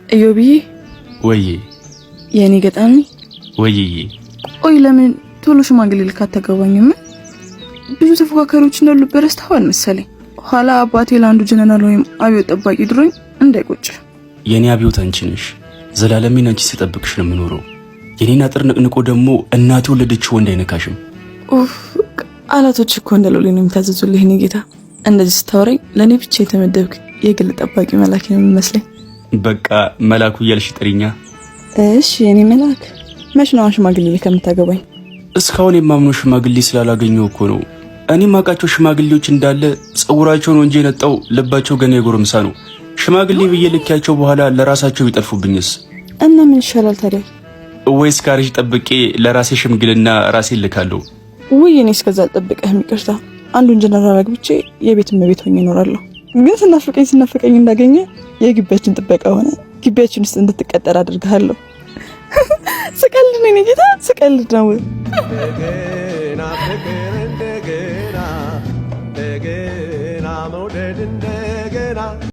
እዮብዬ። ወዬ። የእኔ ገጣሚ። ወይዬ። ቆይ ለምን ቶሎ ሽማግሌ ልካ አታገባኝም? ብዙ ተፎካካሪዎች እንዳሉበት ረስተኸዋል መሰለኝ። ኋላ አባቴ ለአንዱ ጀነራል ወይም አብዮት ጠባቂ ድሮኝ እንዳይቆጭ። የኔ አብዮት አንቺ ነሽ። ዘላለሜን አንቺ ስጠብቅሽ ነው የምኖረው። የኔን አጥር ነቅንቆ ደግሞ እናቴ ወለደችው ወንድ አይነካሽም። ኡፍ፣ ቃላቶች እኮ እንደ ሎሌ ነው የሚታዘዙልህ የኔ ጌታ። እንደዚህ ስታወራኝ ለእኔ ብቻ የተመደብክ የግል ጠባቂ መላክ ነው የሚመስለኝ። በቃ መላኩ እያልሽ ጥሪኛ። እሺ የኔ መላክ፣ መች ነው አሁን ሽማግሌ ልከህ የምታገባኝ? እስካሁን የማምነው ሽማግሌ ስላላገኘው እኮ ነው። እኔ ማውቃቸው ሽማግሌዎች እንዳለ ጸጉራቸው ነው እንጂ የነጣው ልባቸው ገና የጎረምሳ ነው። ሽማግሌ ብዬ ልኪያቸው በኋላ ለራሳቸው ቢጠልፉብኝስ? እና ምን ይሻላል ታዲያ? ወይስ ካርጅ ጠብቄ ለራሴ ሽምግልና ራሴ ልካለሁ? ውይ እኔ እስከዛ አልጠብቅህም፣ ይቅርታ። አንዱን ጀነራል አግብቼ የቤት እመቤት ሆኜ እኖራለሁ። ግን ስናፍቀኝ ስናፍቀኝ እንዳገኘ የግቢያችን ጥበቃ ሆነ ግቢያችን ውስጥ እንድትቀጠር አድርግሃለሁ። ስቀልድ ነው የኔ ጌታ፣ ስቀልድ ነው። እንደገና ፍቅር።